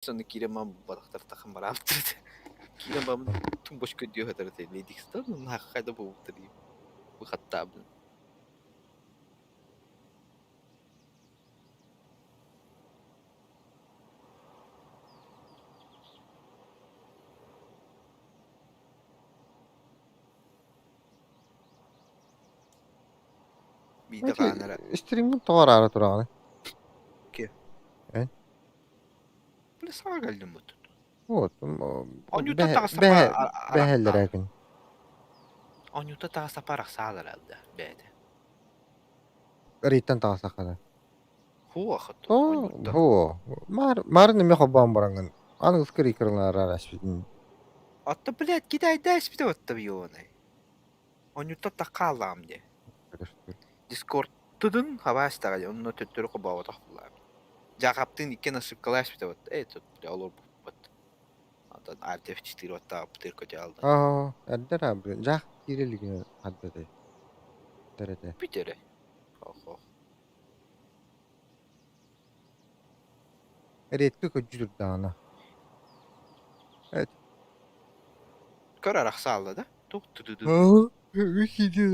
Сонно киирэн баран булбатахтар тахан бараабыттар этэ. Киирэн баран тумбочка көрдүү сытар этэ. Леди хайда буолбуттар дии. Быхаттаабын. Биирдэ хаһан эрэ Стрингин тоҕо араара тураҕыный? Ки? Эн? Саҥа кэллим бут. Вот, Онньута таҕыстапа бэһэллэрэ Онньута таҕыстапа арахсаалара да бэйэтэ. Риттан таҕыстаххына. Хуох О, хо. Маар маар неме хоббаан бараҥын. Аныгыскы рикерлара аспитин. Отто, блядь, китайда испите отто бионай. Онньута такаалаам де. Дискорд тудун хабаастаҕа онно төттөрү хобооботох булаам. Жаахаптыын иккиэн ошибкалаах испитэ вот э тут бля олорбуппут. Онтон Alt F4 оттаабыт көтө алдан. Аа, эрдэр аабы. Жаах киирэ илигинэ хардытай. Тэрэтэ. Бүт эрэ. Ох-ох. Редко көрдьүтүрдэҕинэ. Эт. Көр арахсаалла да? Тух тудуду. Аа, үс иди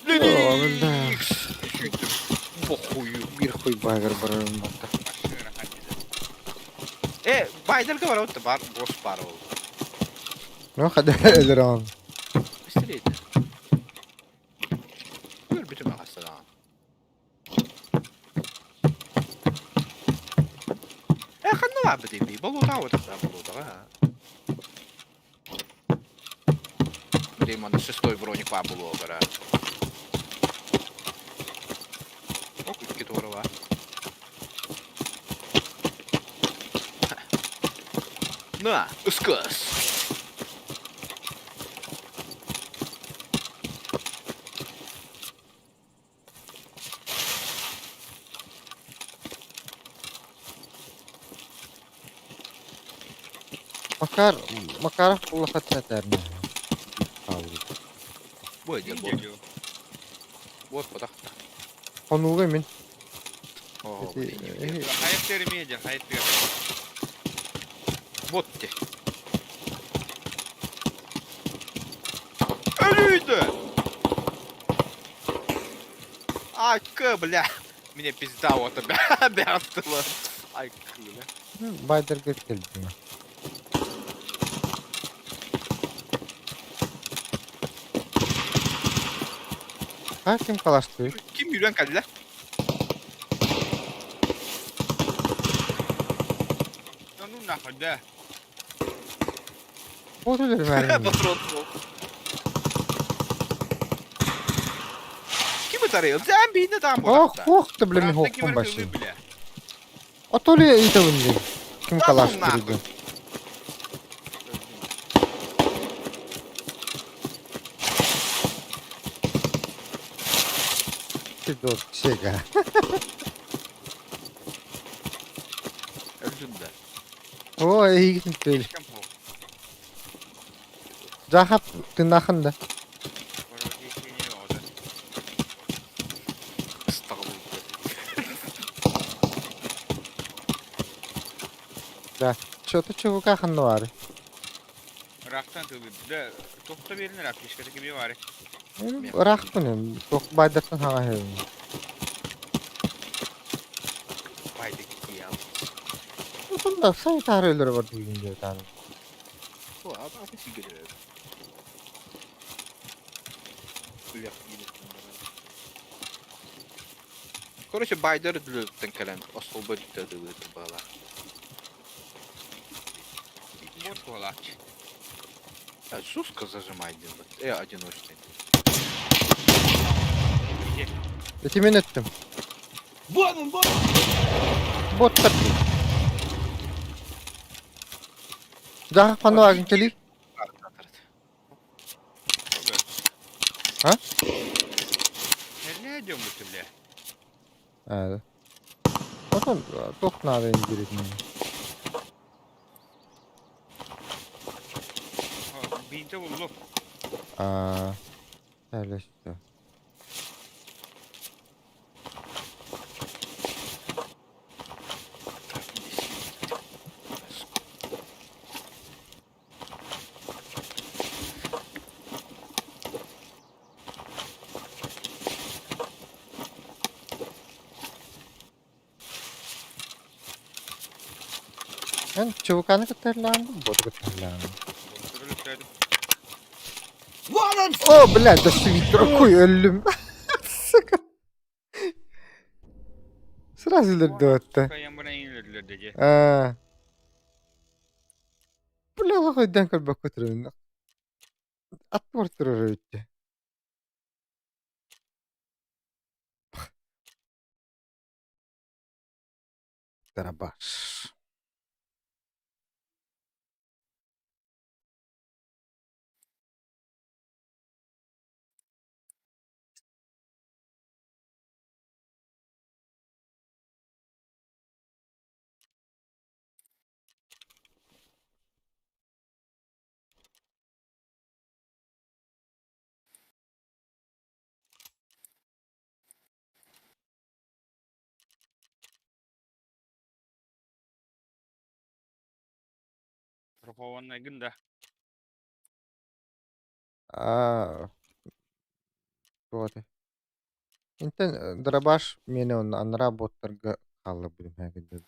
Леликс! Похую. Биир хуй баагар барарым барда. Э, байдерга бар бар босс бар ол. Ну, хада өлөрөҕүн. Быстрее. Өлбүтүм аҕастадаҕан. Э, ханна баарбыт эбий? Болуотаҕа буотахтаа болуотаҕа. Блин, манна шестой броник баар буолуо бара. Ок, икки туора баар. На, ускас! Макар, Макаров улахатына этэрнэ. Бу дьэ бот. Вот потахта. Хонууга мин. Оо, Хайыттыр медиа, хайыттыр. Вот те. Өлүйді! Айка, бля. Мне пизда вот обязана. Айка, бля. Байдерга келдим. Ха ким калаштый? Ким yürüyen кэллэ? Ну нахуй, да. Вот өлөрүмээр. Патрон. Ким ытарый? Зәм бийне там Ох, ох, ты бля, мен хоқпын башы. А то ли ыйтабын дии. Ким Да ну нахуй. калаштырды? Ты дот сега. Өлдүм да. О, эйигин төл. Жахап тынахын да. Да. Что-то чего ханны бар. Рахтан тылы. Да, тохто берин рах, кишкете кими бар. Рахпын, тох байдартан хаға хевин. Байдык киял. Сонда сай тары өлөрө бар деген деп таны. О, а сигелер. Короче, байдер дүлөттен кэлэн остолбо дүттэ бала. Вот кулач. Суска зажимай один. Одиночный. Эти мен өттүм. Вон он, вон! Бот тартты. Жахап ханны агын кели. А? Не идем мы бля. А. Потом тох надо интересно. Бинте булду. А. Әлешті. Эн ЧВК-ны кытта ыллаан боту кытта ыллаан. О, блядь, да свитрокуй өллүм. Сука. Сразу өлөрдө. Аа. Бля, олох өйдөөн көрбөккө турабын. Аттыбар турар эбит. Тарабаш. Страхованнайгын да. Аа, туох этэй? Интэн дробаш миэнэ уонна анараа боттарга хаалларбытым һээкэйдэр.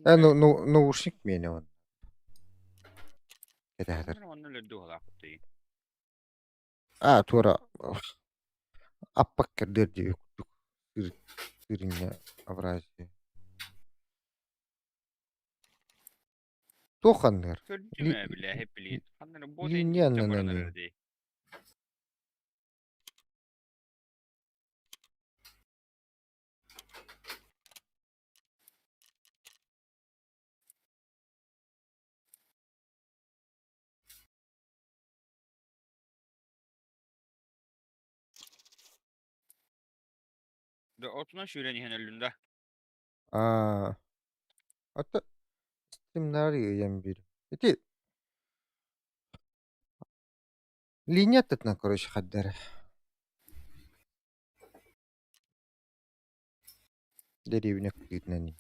Э, ну, ну, наушник миэнэ уонна. Кэтэһэтэр. Онно өлөрдүү халаахпыт Аа, туора аппак кэрдиэр диэби курдук сырынньа Авразия. Туох ханныгар? Көрдүм ээ бile hep билин. Ханнары бот Линия аннынан Да отунан сүүрэн иһэн өллүм да. Аа, ата стримнар ыйан биир. Ити линия аттытынан короче хардара. Дэриэбинэ кытыытынан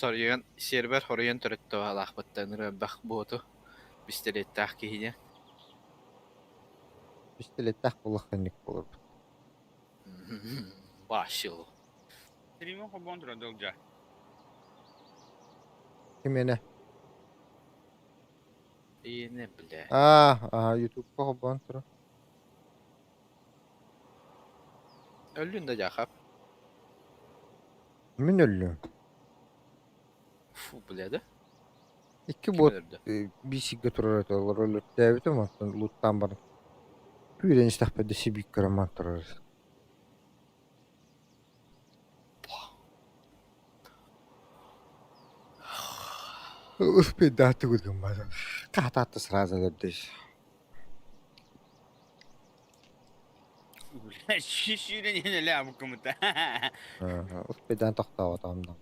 Соруйан сервер хоруйан төрөттө баҕалаахпыттан ырыарбах буоту пистолеттаах киһини Пистолеттаах буоллахха инник буоларбыт. Башил. Стримин холбоон турар дылдьа. Кимиэнэ? Иэнэ бля. Аа, аа, Ютубка холбоон турар. Өллүн да дьаахап. Мин өллүм. Фу, бля да. Икки Ким бот өлөрдө? биисикгэ турар этэ, олор өлөртөөбүтүм, оттон луттаан баран күүрэн истэхпэр да сибиик көрөн турар. Успейдаах тугут гыммата. Хаатаатта сразу өлөрдө. Бля, сүүрэн иһэн өлө абыккымыта. Успейдаан тохтооботоҕум да.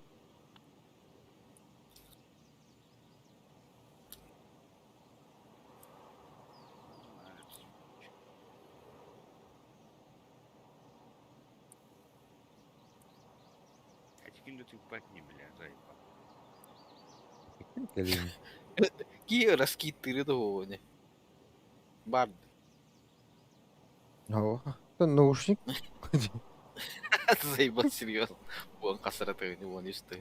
Ким да тыыппат не бля, заебал. Ким кэлин? Ки раскиттыры да Бар. Наушник? Заебал серьезно. Вон хасраты, вон и что.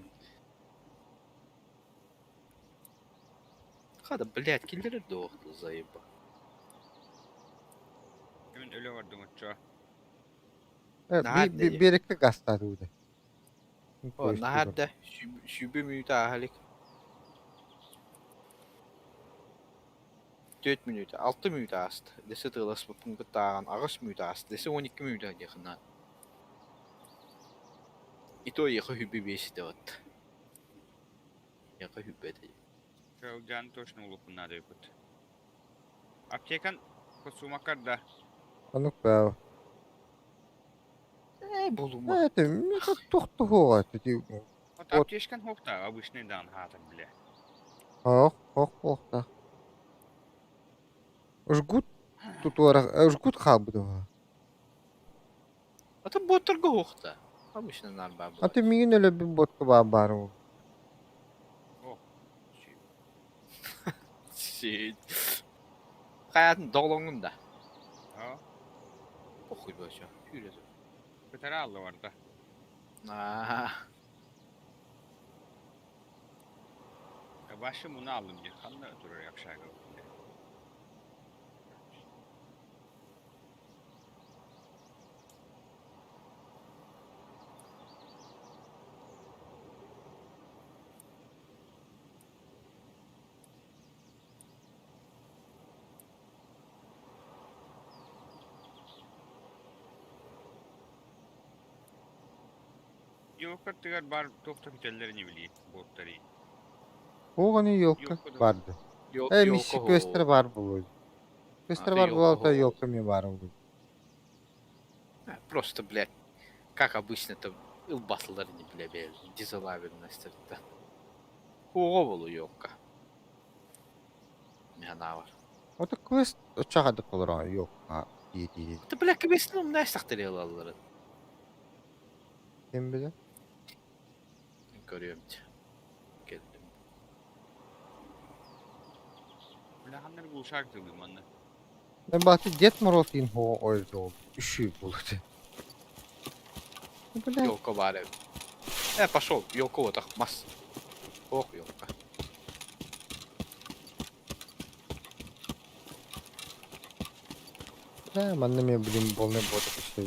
Хада, блядь, киллери дохту, заеба. Кимин өлө бардым оччо. Наһаа да Биэрэккэ гастаатыбыт. О, наһаа да сүбэ мүнүүтэ ааһа илик. 4 мүнүүтэ, 6 мүнүүтэ ааста. Десе тыаласпыппын кытта ааҕан 8 мүнүүтэ ааста. Десе 12 мүнүүтэ диэхиннаан. И то ехо хүбү биэситэ вот. Ехо хүббэ этэ. Кылдьаан точно улукуннаады ыппыт. Аптекан косумаккар да. Оннук баа. Ээ, булума. Это туох туһуоҕа ити Вот аптечкан хохта обычный дан хаатар бля. Ох, ох, ох да. Жгут тутуара, жгут хаалбыт. А то боттарга хуохта. Обычно наар баар А ты миигин өлөрбүт ботка баар баар. О. Shit. Хайатын доҕолоҥҥун да? Аа. Похуй вообще. Күүрэ Кытары алла барда. Аа. Башы муну аллым диye. Ханна турар yapşağı Йокка бар туохта бүтэллэрин билии буоттары. Оҕону елка барды. Э, мисси квестер бар булуй. Квестер бар буолта елка ми бар булуй. Просто, блядь, как обычно там ылбасылар не бля, дизалабельность-то. Хуго болу елка. Мянавар. Ото квест очаҕа болор елка дии дии. Ты, бля, квестин умная сахтырелалары. Ким билэр? Көрүөм. Келдим. Бля, ханнар булшак тылы манна. Мен баты Дед Мороз ин хоо ойдол. Үшүй болду. Бля, Елка бар. Пошел, елка вот так мас. Ох, елка. бля, манна мен блин полный бота почти.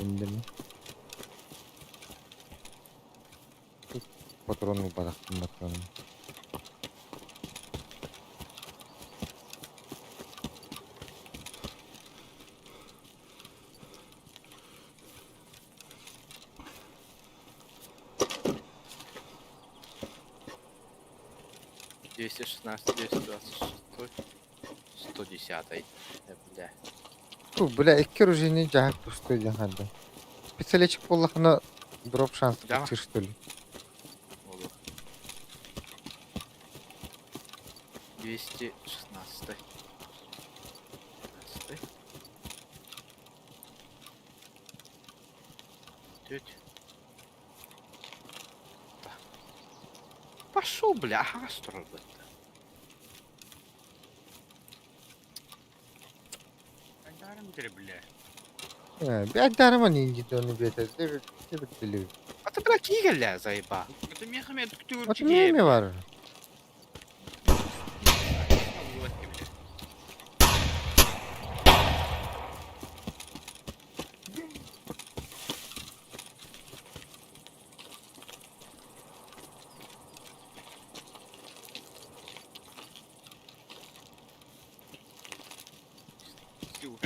Патроны барахтым патроны. 216, 226, 110. Бля. Ту, бля, икки оружейный жахак пустой жахады. Пистолетчик боллахына дроп шанс Да. что ли. Болу. 216. 16. Тють. Пошел, бля, ага, строит. Айдарым бля. Э, дарма не оны бетер. Деп деп дили. А ты, бля, кигеля, заеба. Это мехаме түктүр Вот неме бар.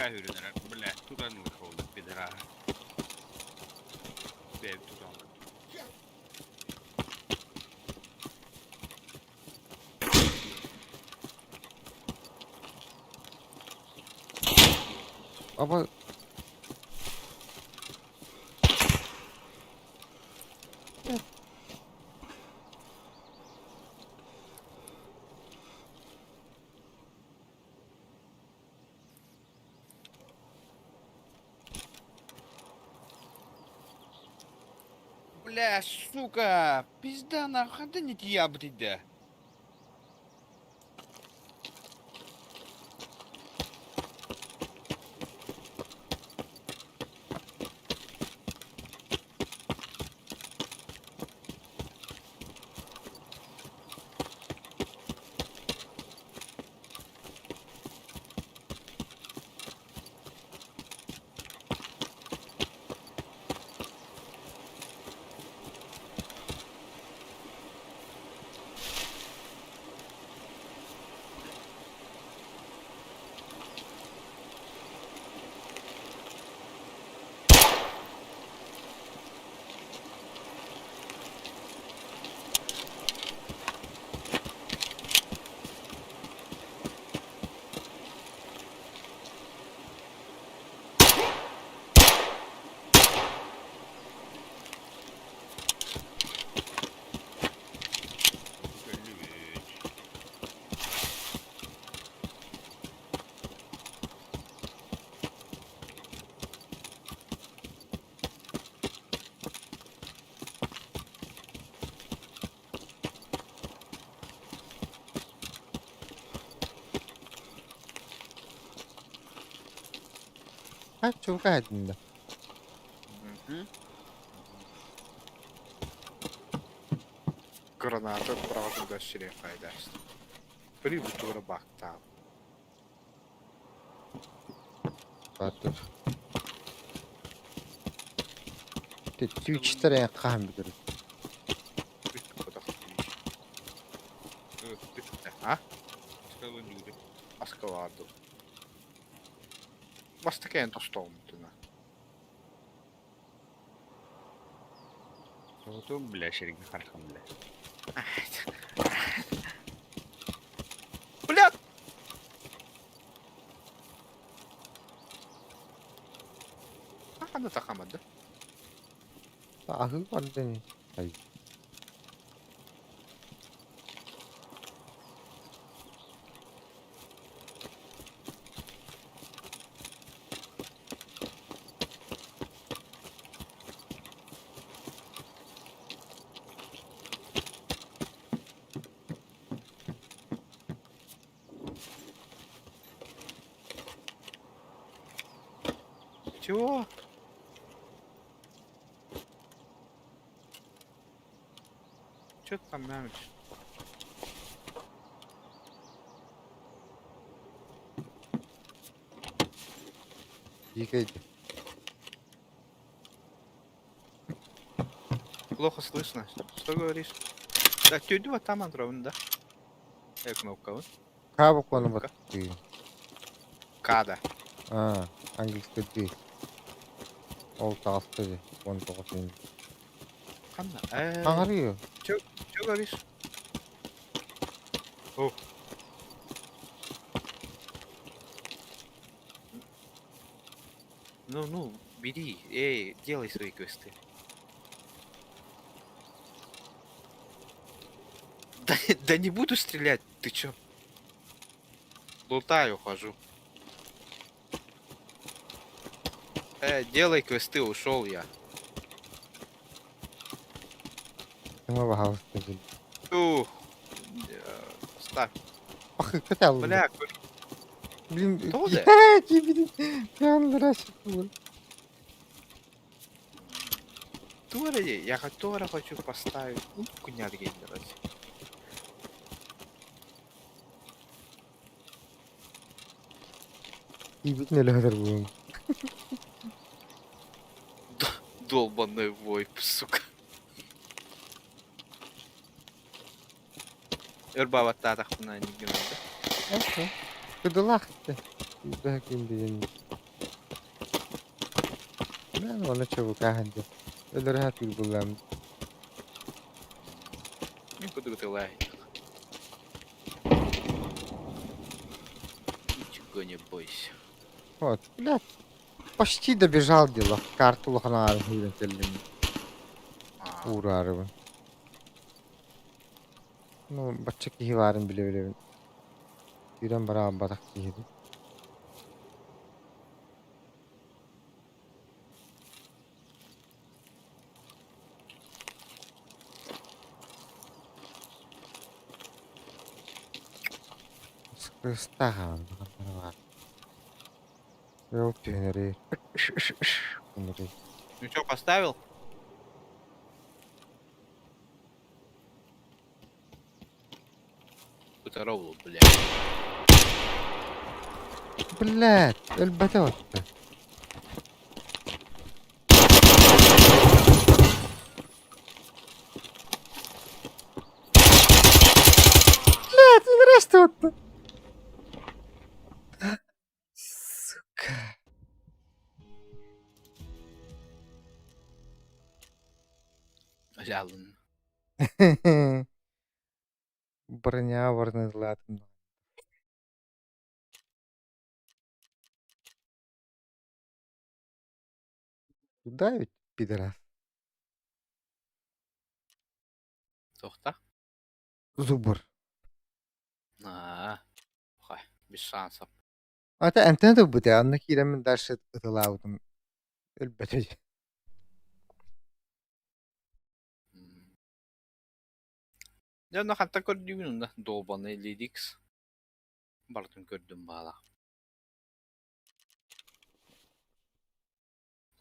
Сука, бля, туда ну холод, пидора. Бля, туда. Аба Бля, сука, пизда нахуй, да не тия да. Чука да. Граната правда сире хайдаст. Прибутура бактал. Батыр. Twitch'тер хаһан бүтэр. А? Аскалаарды. Бастакы тостоомутуна. Тоҕотуом бля сиргэ харахым бля. Бля! Ханна тахамады. Аһыы бардын. Ай. Чего? Че ты там мямлишь? Дикайды. Плохо слышно. Что говоришь? Да, тетя вот там андровн, да? Я кнопка вот. К букваны баттыы. К, да. А, английский D. Ол таҕыста дии. 19 минут. Ханна. Аҥарыы. Че говоришь? О. Ну, ну, бери, эй, делай свои квесты. Да, да не буду стрелять, ты чё? Лутаю, хожу. Делай квесты, ушел я. Кыма баһаалыста дии. Ух. Ставь. Пахыкка тааллым. Бля, Блин, Кто да? кибин. Ян Тура, я который хочу поставить. Ну, куня генерать. Кибин өлөһөр буолуом. Долбаный войп, сука. Өрбаваттаатахпына нигинада. Кыдылаах этэ. Бэһэ ким диэн. Мен оны чабыкааһын диэн. Өлөрө хатыыр буллаам. Мен кудугутылай. Ничего не бойся. Вот, блядь. Почти добежал дело. Карту улаханаарын киирэн кэллим. Уураарыбын. Ну, бачча киһи баарын билэ-билэбин. Киирэн бараабатах киһи. Кыстахан баар. Ол түһэнэри. Ну что, поставил? Здорово, блядь. Блядь, өлбөтө отто. Блядь, өлөрөстө отто. Сука. Лялын. Броня варнылатым. Куда ведь, пидорас? Тохта? Зубр. А, хай, без шансов. Ата антенна бute, анна киирэммин дальше ытылаабытым. Өлбөтө. Дьэ, онно хантан көрдүүгүн онно долбаный лирикс. Барытын көрдүм баала.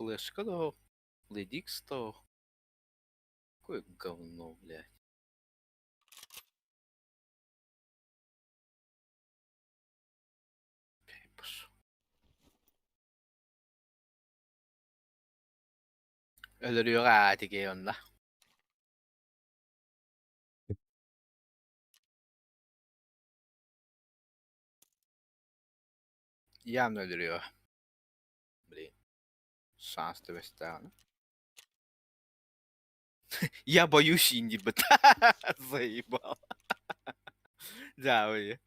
Флешка да, Ледикс да. Какое говно, блядь. Пошел. Өлөрүөҕэ аатигэй онно. Явно өлөрүөҕэ. Блин. Шанс түбэстэҕинэ. Я боюсь инди-быт. Заебал. Дьаабы.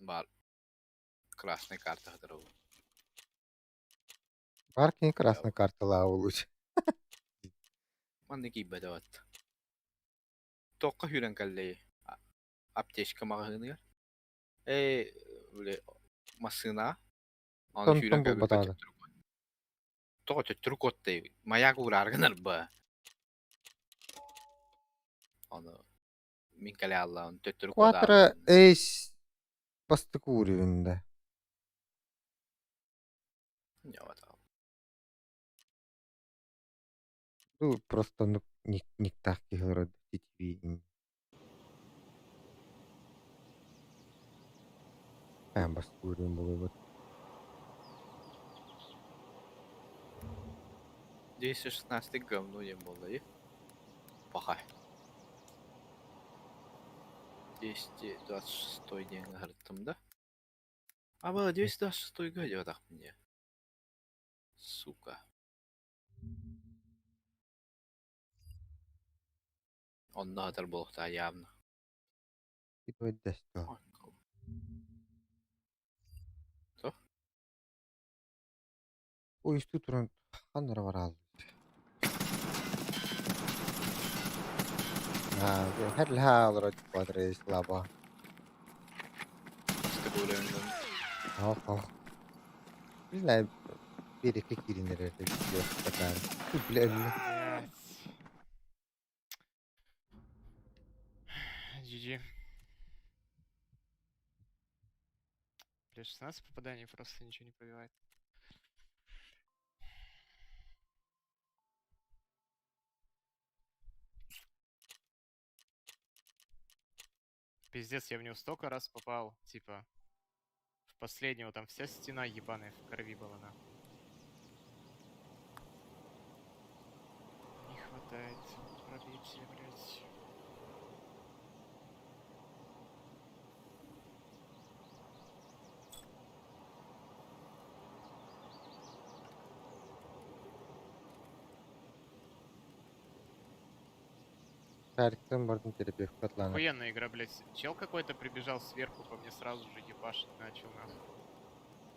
Баар. Красный карта хатырабын. Бар кини красный карталаах лучше. Манна киирбэтэ бат. Туохха сүүрэн кэллэй? Аптечка маҕаһыыныгар. Ээ, били массыына. Аны Тон сүүрэн кэлбиппит булбатаҕа. төттөрү Тоҕо төттөрү куоттай? Маяк уураары гынар ба. Ону мин кэлэ аллаҕын төттөрү Quattro куотаабытын. Ace бастакы уровеньда. Ну, просто ну никтаах киһи олорор TV Хаан бастакы уровень буолуобут. 216 говно диэн буолла дии. Паха. 226 диэн ыһырыттым да. А 226-га диэтахпын дии. Сука. Онно сытар буолуохтаах явно. Что? Ой, туран ханнара барааллар. Аа, олорор Quattro Ace лаба. Ох, ох. Не знаю, биэрэккэ киирин эрэр Бля, өллө. GG. Бля, 16 попаданий просто ничего не пробивает. Пиздец, я в него столько раз попал, типа. В последнего там вся стена ебаная в крови была, нахуй. Не хватает пробития, блядь. Шариктан бардым терапевт атлана. Охуенная игра, блядь. Чел какой-то прибежал сверху по мне сразу же ебашить начал, нахуй.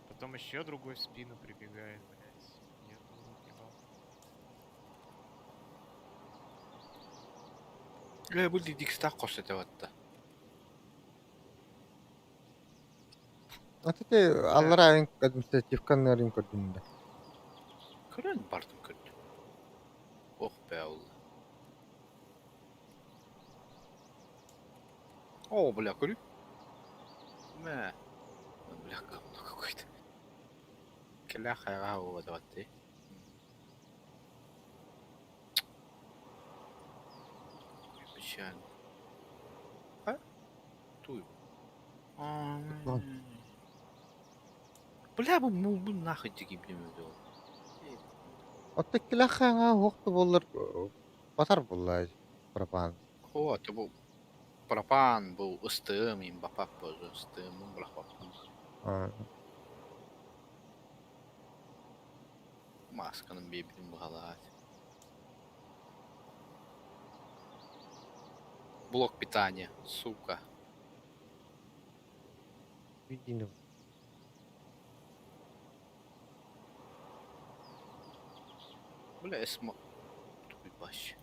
Потом еще другой в спину прибегает, блядь. Я в рот ебал. Бля, бу дикстах хос этэ батта. А ты аллара административканы көрдүн да. Көрөн бардым көрдүм. Ох бә ол. О, бля, көрү. Мә. Бля, говно какой-то. Кэлэ хайҕаа уода батты. Печально. А? Туй. Бля, бу бу нахуй дики билим ол. Отто килэххаҥа уохту буоллар батар буолла пропан. О, это бу пропан был ыстыым им бапап бозу ыстыым брахпаппын. Масканың бибин баҕалаат. Блок питания, сука. Видно. Бля, эсмо. Тупый бащ.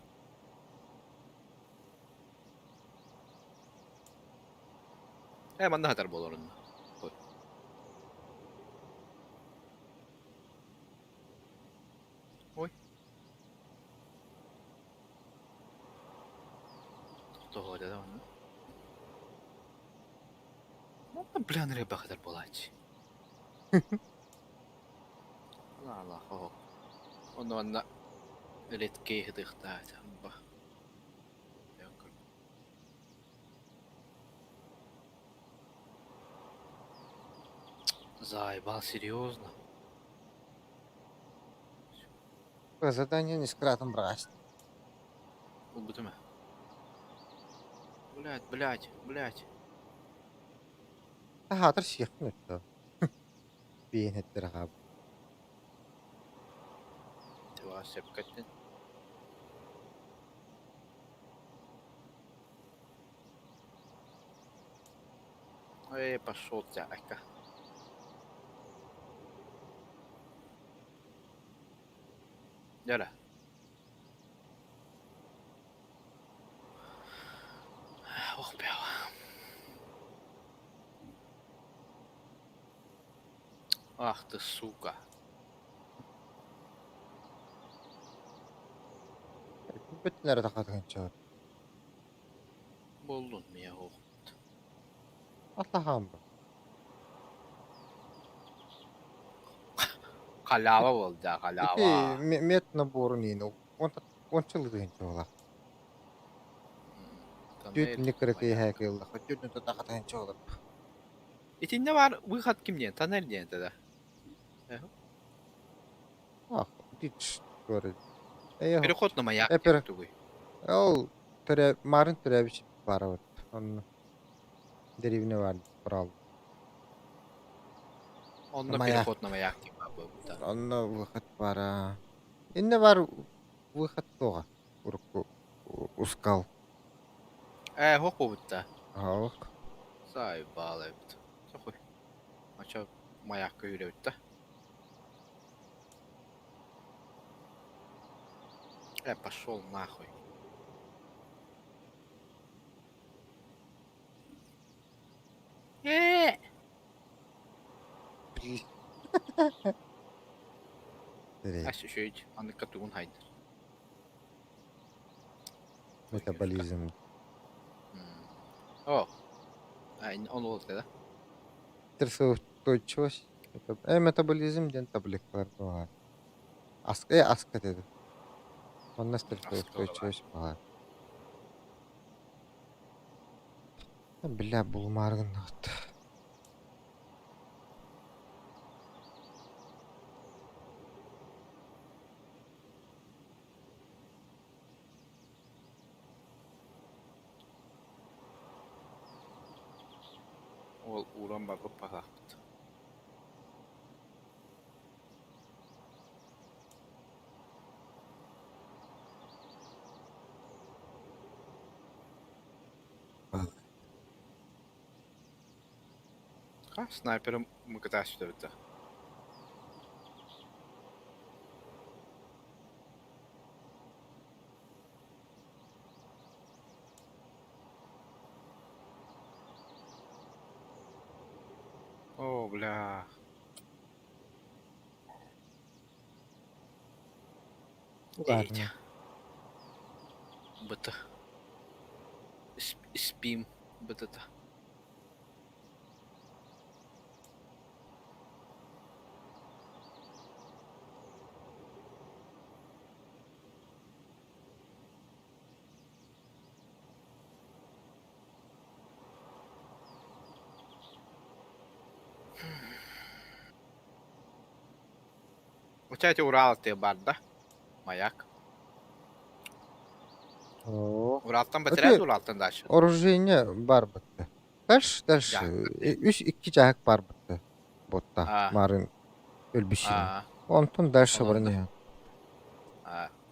Э, манна хатар болорун. Ой. Ой. Хоҕо да онно. Онно блян рыбахтар буолааччы. Лаала хоһо. Онно онно редкей хытыхтаат. Ба. Заебал, серьезно? Задание не с кратом брать. Ылбытым ээ. Блядь, блядь, блядь. Аһаатар сиэхпин өттө. Биэһин эттэр аһаабыт. Тыва сөпкө эттин. Эй, пошел дядька. Дьэ Ох, Ах ты, сука. Бүттүн эрэ тахатыгынча. Буоллун миэ оҕут. Атлаһаам бу. Халява буолда, халява. Ити мет наборун иин уонча лытыгынча буолар. Түөт никыры кыйыһаа кыыллах. Түөт тутахатыгынча буолар. Итиннэ бар выход ким диэн, тоннель диэн тогда. Ах, дич көрө. Переход на маяк тугуй. Ол төрө марын төрөбүч барабыт. Онно деревня бар брал. Онно переход на маяк диэн баар буолбута. Онно выход бара. Инне бар выход туға. Урукку ускал. Ээ, хоқ буолбутта. Ах. Заебал эбит. Сохуй. Ача маякка үүрэбит да. Пошел нахуй. Э! Ас үчүгэй аныкка тугун хайдар. Метаболизм. О. Он ол да? Стрессоустойчивость. Метаболизм диэн таблеткалар баар. Аск аска деді. Онно стрессоустойчивость баар. Бля, булмааргын. Ол ууран барбыт пахаахпыт. Ха, снайперым мыкытаа сүтэбит. О, бля. Ладно. Быты. Спим. Бытыта. У тебя Урал ты бар, да? Маяк. О. Уралтан бэтэрээт, Уралтан дальше. Оружие бар бытты. Дальше, дальше. Үс икки жаһык бар бытты. Ботта. Марын өлбүшин. Онтон дальше бар не.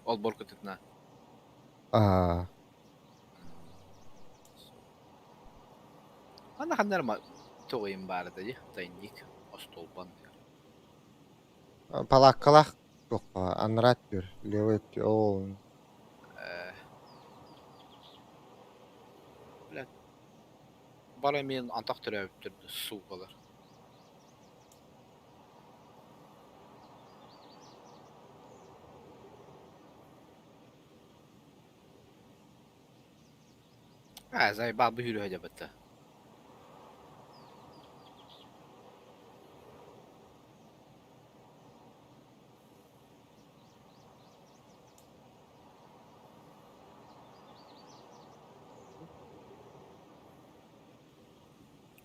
Ол боркутытна. А. Ана ханнар ма тоҕойун баар дии, тайник, остолбан. Палаккалах туохха анараа түр, левый ол Блядь. Бара мен антах төрөөбүттэр суукалар. заебал бу сүүрүһэ дьабыта.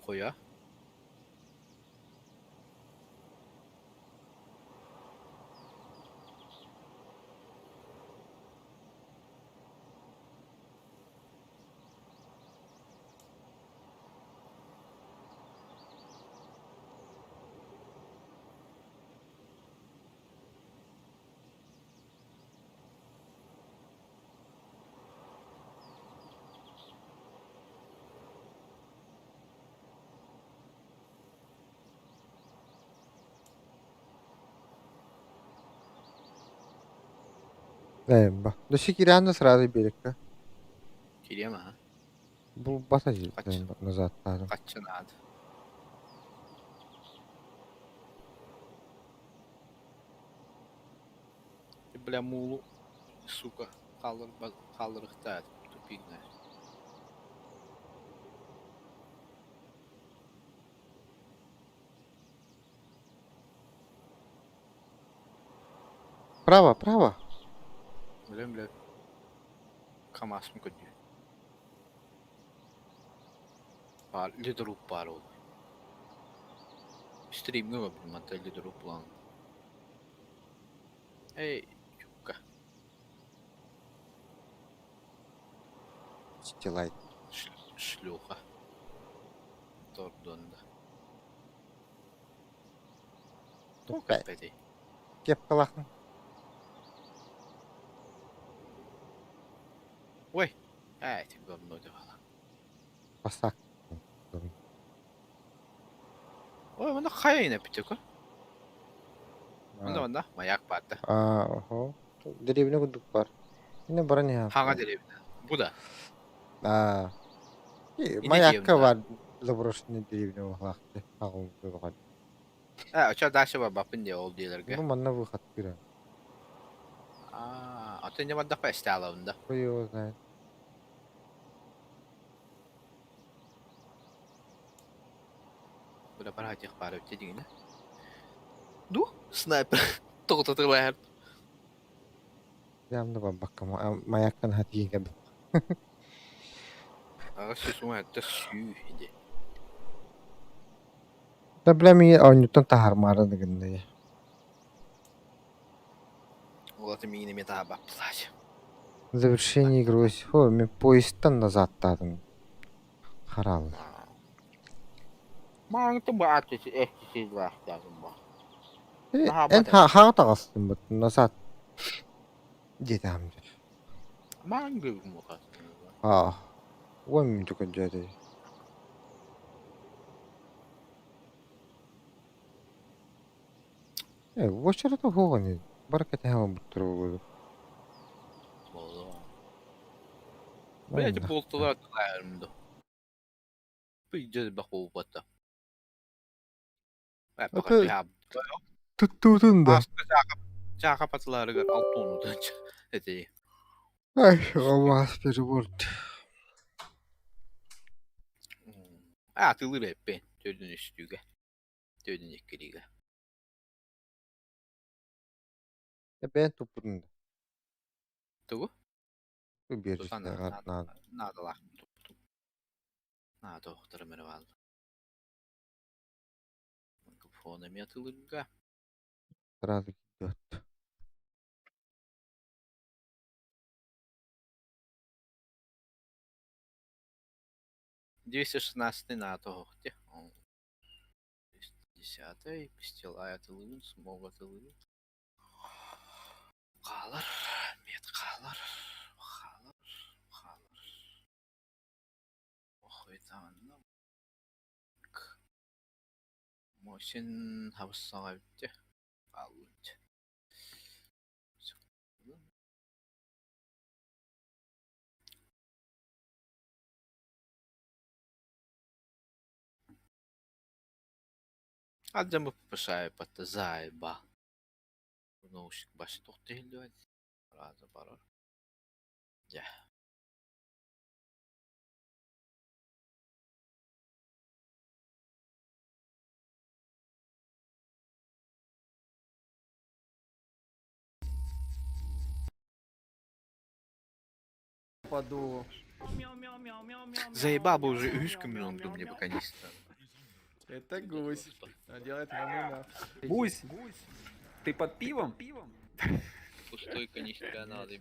Хуя. Ба. Дөссө кирээн да сразу биэриккэ. Кириэм аха. Булбата Хач назад таатым. хаччы наада. Бля муулу сука хаалларыахтаат тупик Право, право. Бля, бля. КамАЗ көрдүү. Баар ледоруб баар ол. Стримҥэ көрбүтүм манта ледоруб булан. Эй, чукка. Сити Лайт. Шлюха. Тордонда. Туох эппэтий? Кепкалахын. Ой, эй, ты говно давала. Басак. Ой, манна хайа эппитэ Онно манна маяк баар Аа, охо. Деревня курдук бар. Инне баран иһэ. Хаҥа деревня. Бу да. Аа. Инне Маякка деревня. бар заброшенный деревня баҕалаахты. Аҕым баҕар. Ээ, оччо дальше барбаппын диэ ол диэлэргэ. Бу манна выход киирэн. Аа, атын дьэ бардахпа эстаалабын да. Хуй его знает. Бу да бараатых баар эбит дигинэ. Ду, снайпер. Тоҕутатылаһар. Явно барбакка маяккан хатиин кэбит. Аҕыс сүүс уон сэттэ сүү иди. Да бля миигин оонньууттан таһаармаары да гынна Ол аты миигин эмиэ таһаарбаппылаачы. Завершение игры О, мен поездтан назад таатым. Харалы. Мааңты бааты эстисилаахтаатым ба. Эн хаҕа таҕыстым бут назад диэтээм. Мааңгы муха. Аа. Уон мүнүүтэ көрдөөтө. Э, уочарата суох ини. Бары кэтэһэн олорбуттар буолуо. Боло. Блядь, буолтулар тылаарым ду. Пиздец бахуубата. Аты туттуутун да. Чааха патыларыгар алтуону эти. Ай, алмаас перевод. Аа, тылыр эппин. Төрдүн үстүүгэ. Төрдүн иккилигэ. Бэйэн туппутун да. Тугу? Биэрдиктэр наада. Наадалаах туптум. Наада охторум эрэ бааллар. Микрофон эмиэ тылырга. Сразу идет. 216 наада оһохте. 210 пистилай атылыгын, смог атылыгын. Хаалар, мет хаалар, хаалар, хаалар. Охуйтаанна. Мосин хабыссаҥа бүттэ. Хааллынча. Адьам ППШ заеба. Наушник баш тохтehilluan. Раза барар. Дьэ. Попаду. Заебал бы уже үһүс күммүн оҥордум мне пока не Это гусь. Он делает маму. Гусь, ты под пивом? Пустой канистра надо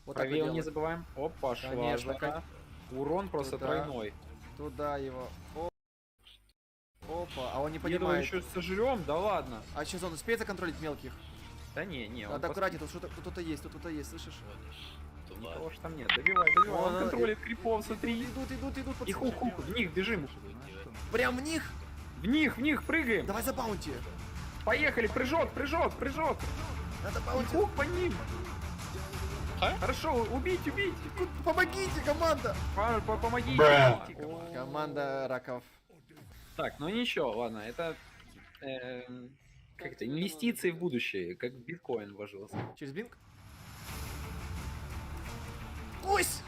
Вот так Про вейл вот не делает. забываем. Оп, пошла. Конечно, жара. Урон просто Туда. тройной. Туда его. О- Опа, а он не Я думаю, понимает. еще сожрем, да ладно. А сейчас он успеет законтролить мелких? Да не, не, он Надо пос- аккуратнее, тут что-то кто-то есть, тут кто-то есть, слышишь? Никого ж там нет. Добивай, добивай. Вон Он он, контролит крипов, смотри. Идут, идут, идут, И пацаны. хук-хук, в них бежим. Прям в них? В них прыгаем. Давай за bounty. Поехали, прыжок, прыжок, прыжок. Надо И bounty. хук по ним. А? Хорошо, убить, убить. Помогите, команда! Помогите. помогите, команда. Команда раков. Так, ну ничего, ладно, это... как это, инвестиции в будущее, как в биткоин вложился. Через blink. Гусь!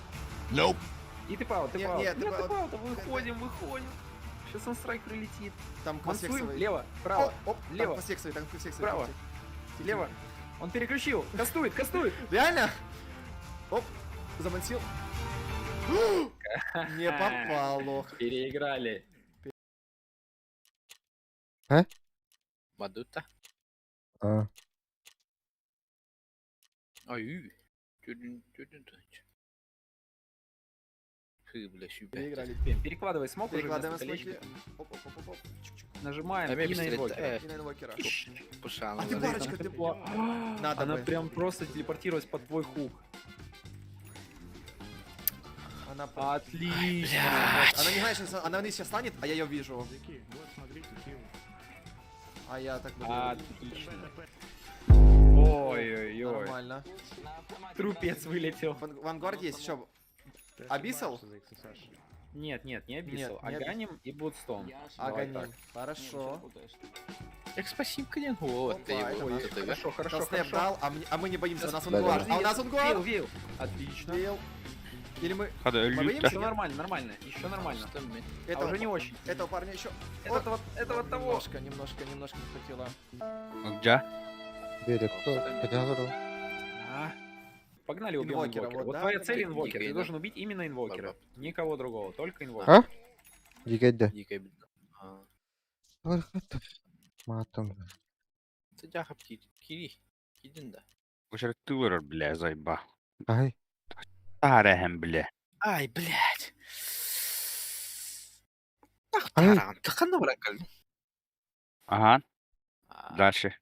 И ты пал, ты Нет, пал. нет, Нет, ты ты пал. пал, выходим, выходим. Сейчас он страйк прилетит. Там Мансуем, квасексовый. лево, право, Оп, оп, лево. Там квасексовый, там квасексовый. Право. Тихо. лево. Он переключил, кастует, кастует. Реально? Оп, замансил. Не попал, лох. Переиграли. Мадута. А. Ай, тюдин, тюдин, тюдин. Фы, бля, сюда. Переиграли. Перекладывай смок уже Перекладываем вместо смоки. колечка. Оп, оп, оп, оп, оп. Чик-чик. Нажимаем А и мне на быстрее, инвокера. И на инвокера. Пушана. А ты парочка, ты... Надо Она бы. прям просто телепортировалась под твой хук. Она... Отлично. Она не знает, что она вниз сейчас станет, а я ее вижу. А я так буду. Отлично. Ой-ой-ой. Нормально. Трупец вылетел. Vanguard есть еще. Abyssal? Нет, нет, не Abyssal. Нет, не Аганим и Bloodstone. Давай Аганим. так. Хорошо. Так спасибо, Клен. Вот, Опа, ты это его, наш. вот это, Хорошо, хорошо, Там snap хорошо. дал, а мы не боимся, у нас Да, да, Vanguard. да. А у нас Вейл, Vanguard! вейл. Отлично. Вейл. Или мы... Хада Мы өллүт боимся? да. Еще нормально, нормально. Еще нормально. А Этого, уже не очень. этого парня еще. Этот вот, этого того. Немножко, немножко, немножко не хватило. Ылдьаа. Берет, хотя А. Погнали, убьем Инвокера, инвокера. вот, Вот да? твоя цель инвокер. Дикая, Ты да. должен убить именно инвокера. Барбар. Никого другого, только инвокера. А? Дикая Дикая беда. А, Матом. Ты дяха птиц. Кири. Кидин да. Учараттыылар бля зайба. Ай. Таарэһэн бля. Ай, блядь. Ах, Ай. таран, ты ханна бракал. Аха, дальше.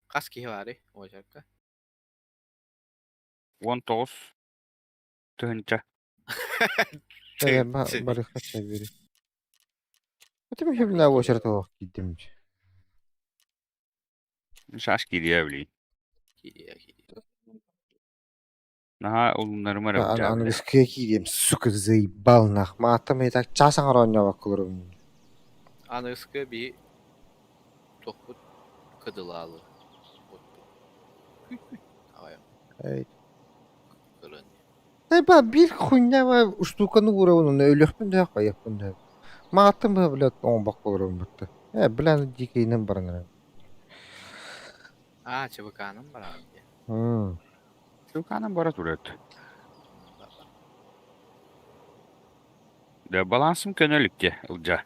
Каски хивари, ожарка. 19 тыһынча. Бары хатта бери. Этим химна очередь кидим. Шаш кириэ билигин. Кири, кири. Наһаа улуннарымар ылдьаа Аны бля. бискэ кидим, сука, заебал нах. Матом и так часан ороньо бакылырым. Аныгыскы би тохпут кыдылаалы. Давай, Эй. кырын. Айба бир хуйня ва штуканы уровну өлөхпүн дә кайыппын дә. Матом блядь, он бакылырым битте. Э, бля, дикейнен баран. А, ЧВК-ным баран. Хм. Сылканан бара турат. Да балансым көнөлүкте ылдьаа.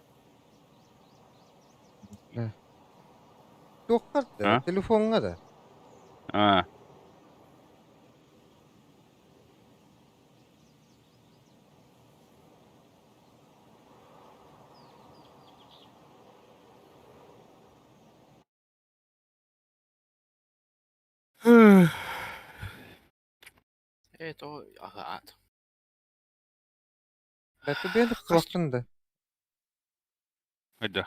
Тохтар да, А? телефонга да. Аа. Это, ага, ат. Это бен кулактын да. Айда.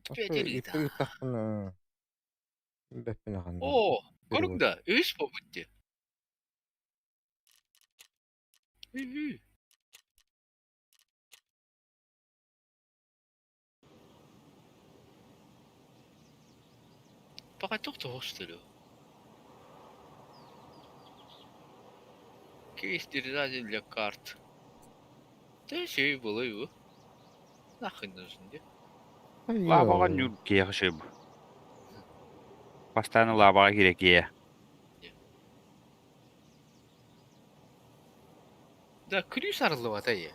Тахпын. Бэппин аган. О, көрүң да, үс болбут. Үхү. Пока тохто хостелю. Кейс дерезатель для карт. Да еще и было его. Нахуй нужен, де? Лабаҕа ньур киэхэ сөп. Бастаан лабаҕа киирэ киэ. Да, күлүүс арыллыбата ийэ.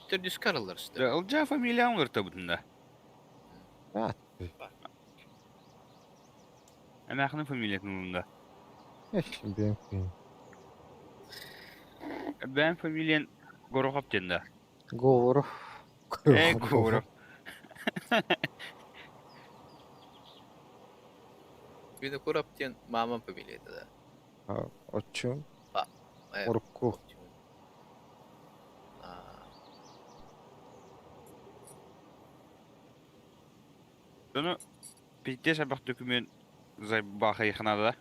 Төрдүскэ арыллар Да, Ылдьаа фамилияҕын уларытабытын да. А, Эмээхинин фамилиятын ылын да. Бэм күн. Бэм фамилиян Горохов диэн да. Говоров. Э, Говоров. Винокуров диэн маамам фамилията да. Отчум. Э, Урукку. А, Дьону пиздец элбэх документ заебахайханада.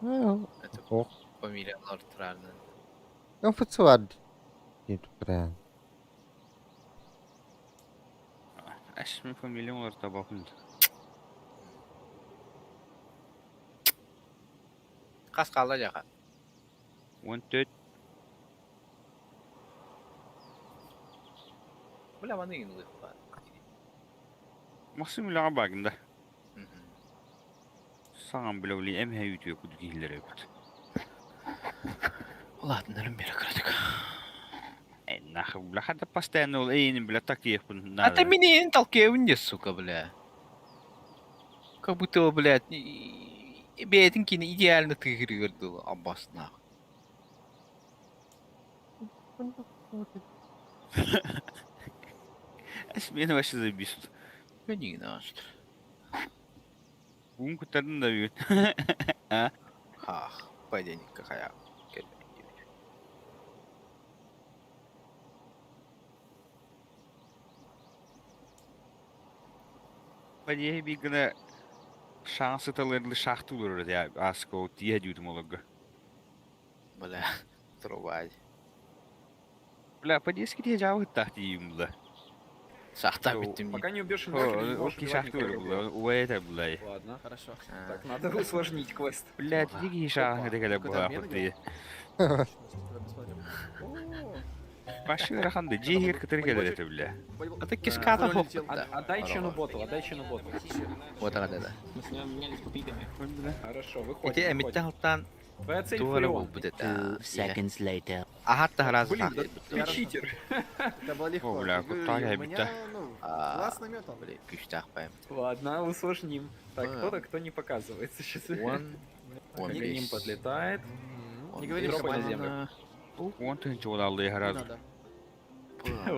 это Ох. фамилиялар турарынан. МФЦ бар. Диэн туран. Эс мин фамилиям уларытабаппын. Хас хаалла дьаха. 14 Бля, маны иҥин ылыахпа. Максим үлэҕэ баагын да. Саҥам бile ули эмһэ үтүө кудук иһиллэр эбит. Ладно, бері кыратык. Э, нахуй, бля, хата постоянно ол эйинин, бля, такиехпын А ты надо. меня не толкаешь, не, сука, бля. Как будто, блядь, бэйэтин кини идеально тыгырыгыр дылы, аббас нахуй. Эс мени вообще заебись. Көнигин ааштыр. Уун куттардын да бүгүн. А? Хах, понедельник какая. Подъеһи биир гына шаҥа сыталыарлыы шахта олорор этэ ааска ол тииһэ дьүүтүм олорго. Бля, трубай. Бля, подъездки тиһэ дьаабыттаах тиийим була. Шахта О, бүттүм. Пока не убьешь инвокера, не О, можешь ол убивать шахта никого. була, уай это була. Ладно. Хорошо. Так, надо усложнить квест. Бля, Опа. тиги шааҥы декеле Какой-то була обмен хотты. идет. Давай посмотрим. О, Башы ырахан да жиһигэр кытары кэлэр этэ бля. волейбол. А ты киската Фурон хоп. летел. Да. Отдай Чену ботл, отдай Чену ботл. Вот она, да. Мы с ним менялись купидами. Хорошо, выходим, Ити выходим. эмиттэн халтаан Твоя цель туора Фурион. буолбут этэ. Seconds later. Ахатта хараас Блин, да ты читер. Это было легко. О, бля, Я говорю, куда я у меня, бит-то? ну, классный метод. Бля, күүстээх паем. Ладно, усложним. Так, А. кто-то, кто не показывается сейчас. Он, он К ним весь. подлетает. Он Не говори, весь. Дропай на землю. Он тыһынча олааллыы Не хараас. надо.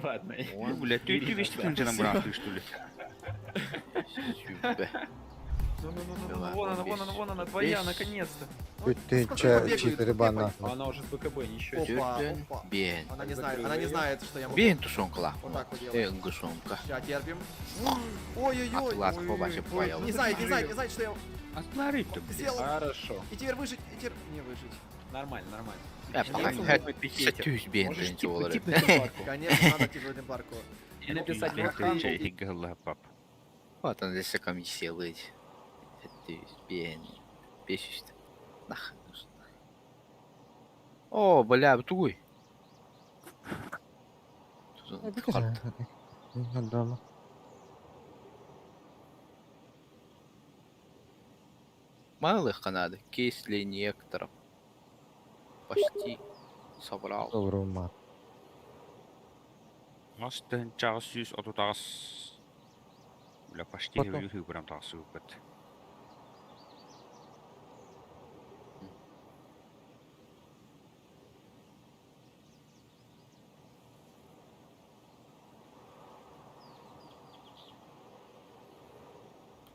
Ладно. Он Бля, түйтү бешти тыһынчанан быраахтыы что ли? сүбэ. Ну, вон она, вон она, вон она, твоя, Весь. наконец-то. Сколько Үттүнчэ бегают, читеры бана. А Она уже с БКБ, ничего себе. Опа, Түрдөн опа. биэн. Она не знает, она не знает, что я могу. Биэн тушонкала. Вот так вот делаю. Энгушонка. Сейчас терпим. Ой-ой-ой. Атлас ой-ой-ой. побачив, понял. Не знает, не знает, не знает, что я Атлары то, бля. сделал. Хорошо. И теперь выжить, и теперь не выжить. Нормально, нормально. Э, пока. Ты хейтер. Сәттүүс биэн Можешь тыһынча тип, болар. тип на темпларку. Конечно, надо типа темпларку. И написать Бля, Вахтангу. тыһынча иһиггэ пап. Вот он здесь комиссия лыть. Сәттүүс биэн. Беш үстэ. Нахуй нужно. О, бля, тугуй. Дома. Малых надо. Кейсли некоторых. Почти собрал. Доброго мат. Мас тыһынчаҕа сүүс отутаҕас. Бля, почти Потом. үһү грамм таҕысыбыппыт.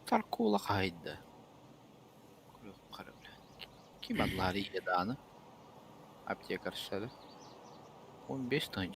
Таркула хайда. Ким адлары едааны? Аптекаршары. 15 тыһынча.